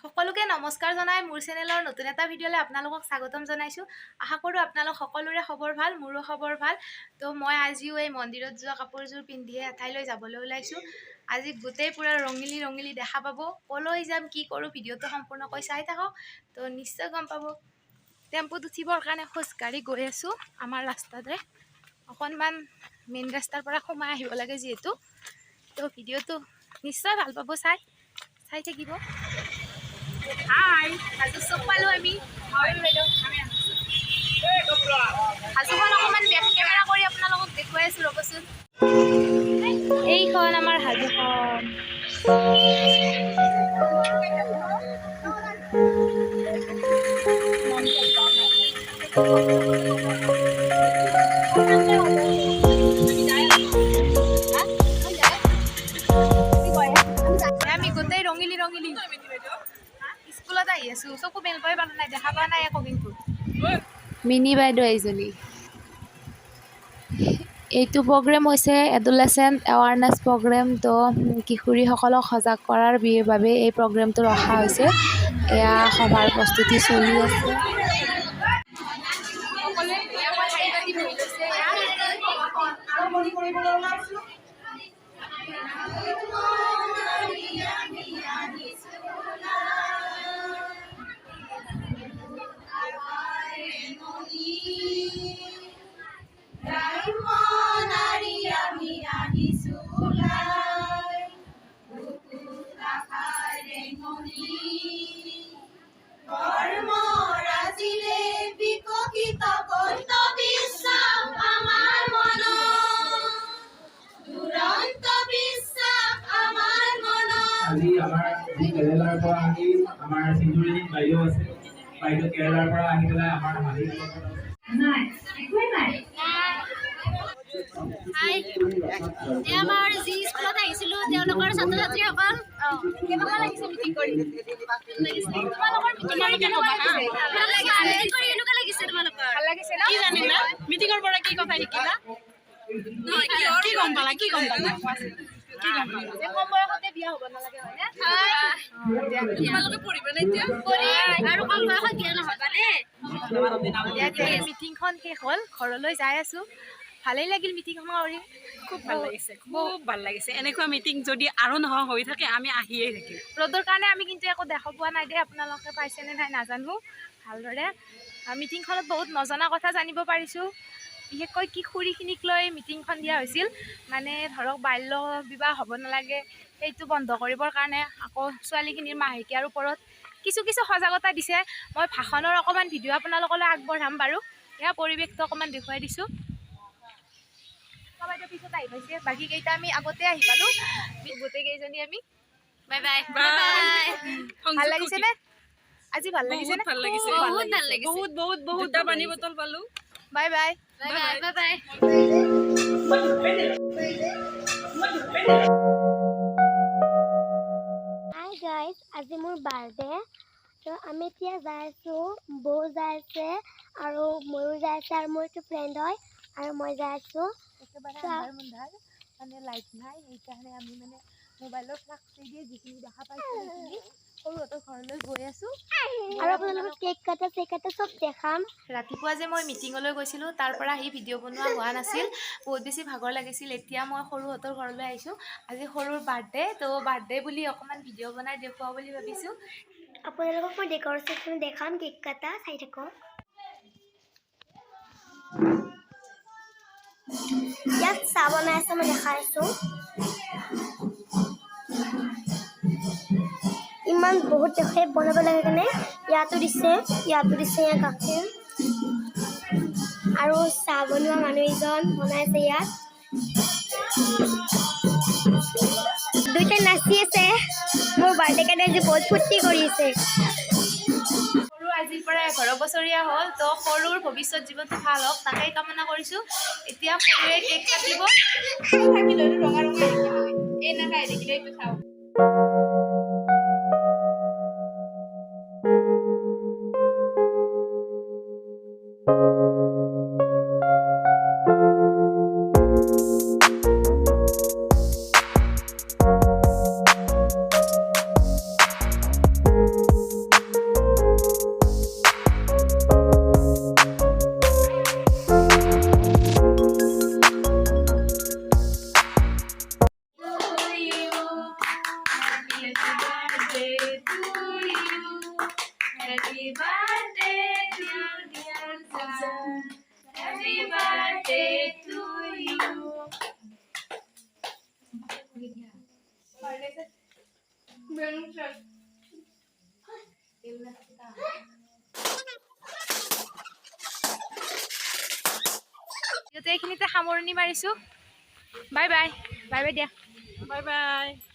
সকলোকে নমস্কাৰ জনাই মোৰ চেনেলৰ নতুন এটা ভিডিঅ'লৈ আপোনালোকক স্বাগতম জনাইছোঁ। আশা কৰোঁ আপোনালোক সকলোৰে খবৰ ভাল, মোৰো খবৰ ভাল। তো মই আজিও এই মন্দিৰত যোৱা কাপোৰযোৰ পিন্ধিয়ে এঠাইলৈ যাবলৈ ওলাইছোঁ। আজি গোটেই পূৰা ৰঙিলী ৰঙিলী দেখা পাব। ক'লৈ যাম, কি কৰোঁ, ভিডিঅ'টো সম্পূৰ্ণকৈ চাই থাকক, তো নিশ্চয় গম পাব। টেম্পুত উঠিবৰ কাৰণে খোজকাঢ়ি গৈ আছোঁ। আমাৰ ৰাস্তাতে অকণমান মেইন ৰাস্তাৰ পৰা সোমাই আহিব লাগে যিহেতু। তো ভিডিঅ'টো নিশ্চয় ভাল পাব, চাই চাই থাকিব। হাই, হাজো চব পালোঁ আমি। হাজোখন অকণমান বেক কেমেৰা কৰি আপোনালোকক দেখুৱাই আছোঁ, ৰ'বচোন। এইখন আমাৰ হাজোখন। আমি গোটেই ৰঙিলী ৰঙিলী স্কুলত আহি আছো। চকু মেলবই পৰা নাই, দেখা পোৱা নাই একো। কিন্তু মিনি বাইদেউ এইজনী। এইটো প্ৰগ্ৰেম হৈছে এডুলেচেণ্ট এৱাৰনেছ প্ৰগ্ৰেম। তো কিশোৰীসকলক সজাগ কৰাৰ বাবে এই প্ৰগ্ৰেমটো ৰখা হৈছে। এয়া সভাৰ প্ৰস্তুতি চলি আছে। সকলোৱে ধুনীয়াকৈ শাৰী পাতি বহি লৈছে এয়া। আৰম্ভণি কৰিবলৈ ওলাইছোঁ। বিকশিত বিশ্বাস আমাৰ মন, দুৰন্ত বিশ্বাস আমাৰ মন। আজি আমাৰ যি কেৰেলাৰ পৰা আহি আমাৰ সিন্ধুৰিনী বাইদেউ আছে, বাইদেউ কেৰেলাৰ পৰা আহি পেলাই আমাৰ মালিক নাই, একোৱেই নাই। হাই, এই আমাৰ যি স্কুলত আহিছিলোঁ, তেওঁলোকৰ ছাত্ৰ ছাত্ৰীসকল। কেনেকুৱা লাগিছে মিটিং কৰি তোমালোকৰ? মিটিং কৰি কেনেকুৱা লাগিছে? ভাল লাগিছে। মিটিং কৰি কেনেকুৱা লাগিছে তোমালোকৰ? ভাল লাগিছে ন? কি জানিলা মিটিঙৰ পৰা? কি কথা শিকিলা? কি গম পালা? কি গম পালা? কি গম পালা? যে কম বয়সতে বিয়া হ'ব নালাগে, হয়নে? তোমালোকে পঢ়িবা নে এতিয়া? আৰু কম বয়সত বিয়া নহ'বা দেই। মিটিংখন শেষ হ'ল, ঘৰলৈ যাই আছোঁ। ভালেই লাগিল মিটিংখন কৰি। খুব ভাল লাগিছে, খুব ভাল লাগিছে। এনেকুৱা মিটিং যদি আৰু নহয় হৈ থাকে, আমি আহিয়ে থাকিম। ৰ'দৰ কাৰণে আমি কিন্তু একো দেখা পোৱা নাই দেই। আপোনালোকে পাইছেনে নাই নাজানো ভালদৰে। মিটিংখনত বহুত নজনা কথা জানিব পাৰিছোঁ। বিশেষকৈ কিশোৰীখিনিক লৈ মিটিংখন দিয়া হৈছিল। মানে ধৰক বাল্য বিবাহ হ'ব নালাগে, সেইটো বন্ধ কৰিবৰ কাৰণে, আকৌ ছোৱালীখিনিৰ মাহেকীয়াৰ ওপৰত কিছু কিছু সজাগতা দিছে। মই ভাষণৰ অকণমান ভিডিঅ' আপোনালোকলৈ আগবঢ়াম বাৰু। এয়া পৰিৱেশটো অকণমান দেখুৱাই দিছোঁ। বাইদেউ পিছত আহি পাইছে, বাকী কেইটা আমি আগতে আহি পালোঁ। গোটেই কেইজনী আমি। Bye bye. Bye. ভাল লাগিছেনে আজি? ভাল লাগিছেনে? বহুত ভাল লাগিছে। বহুত ভাল লাগিছে। বহুত বহুত বহুত। দুটা পানী বটল পালো। Bye bye. Bye bye, bye bye. Hi guys, আজি মোৰ বাৰ্থডে। তো আমি এতিয়া যাই আছোঁ। বৌ যাই আছে আৰু ময়ো যাই আছোঁ আৰু মোৰ এইটো ফ্ৰেণ্ড হয় আৰু মই যাই আছোঁ। একেবাৰে আন্ধাৰ মুন্ধাৰ, মানে লাইট নাই, সেইকাৰণে আমি মানে মোবাইলৰ ফ্লাক্সেদি যিখিনি দেখা পাইছোঁ সেইখিনি। সৰুহঁতৰ ঘৰলৈ গৈ আছোঁ। আৰু আপোনালোকক কেক কটা চেক কটা চব দেখাম। ৰাতিপুৱা যে মই মিটিঙলৈ গৈছিলোঁ, তাৰ পৰা আহি ভিডিঅ' বনোৱা হোৱা নাছিল, বহুত বেছি ভাগৰ লাগিছিল। এতিয়া মই সৰুহঁতৰ ঘৰলৈ আহিছোঁ। আজি সৰুৰ বাৰ্থডে, তো বাৰ্থডে বুলি অকণমান ভিডিঅ' বনাই দেখুৱাওঁ বুলি ভাবিছোঁ। আপোনালোকক মই ডেক'ৰেশ্যন দেখাম, কেক কটা চাই থাকক। ইয়াত চাহ বনাই আছে, মই দেখাই আছোঁ। ইমান বহুত দেখে বনাব লাগে কাৰণে ইয়াতো দিছে, ইয়াতো দিছে। ইয়াত গাখীৰ আৰু চাহ বনোৱা মানুহ এজন বনাই আছে। ইয়াত দুইটাই নাচি আছে। মোৰ বাৰ্থডে কাৰণে আজি বহুত ফূৰ্তি কৰিছে। সৰু আজিৰ পৰা 11 বছৰীয়া হ'ল। তো সৰুৰ ভৱিষ্যত জীৱনটো ভাল হওক, তাকেই কামনা কৰিছোঁ। এতিয়া সৰুৱে কেক কাটিব। ৰঙা ৰঙা এই নাখায় দেখিলে এইটো খাওঁ। এইখিনিতে সামৰণি মাৰিছোঁ। বাই বাই, বাই বাই দিয়া। Bye bye.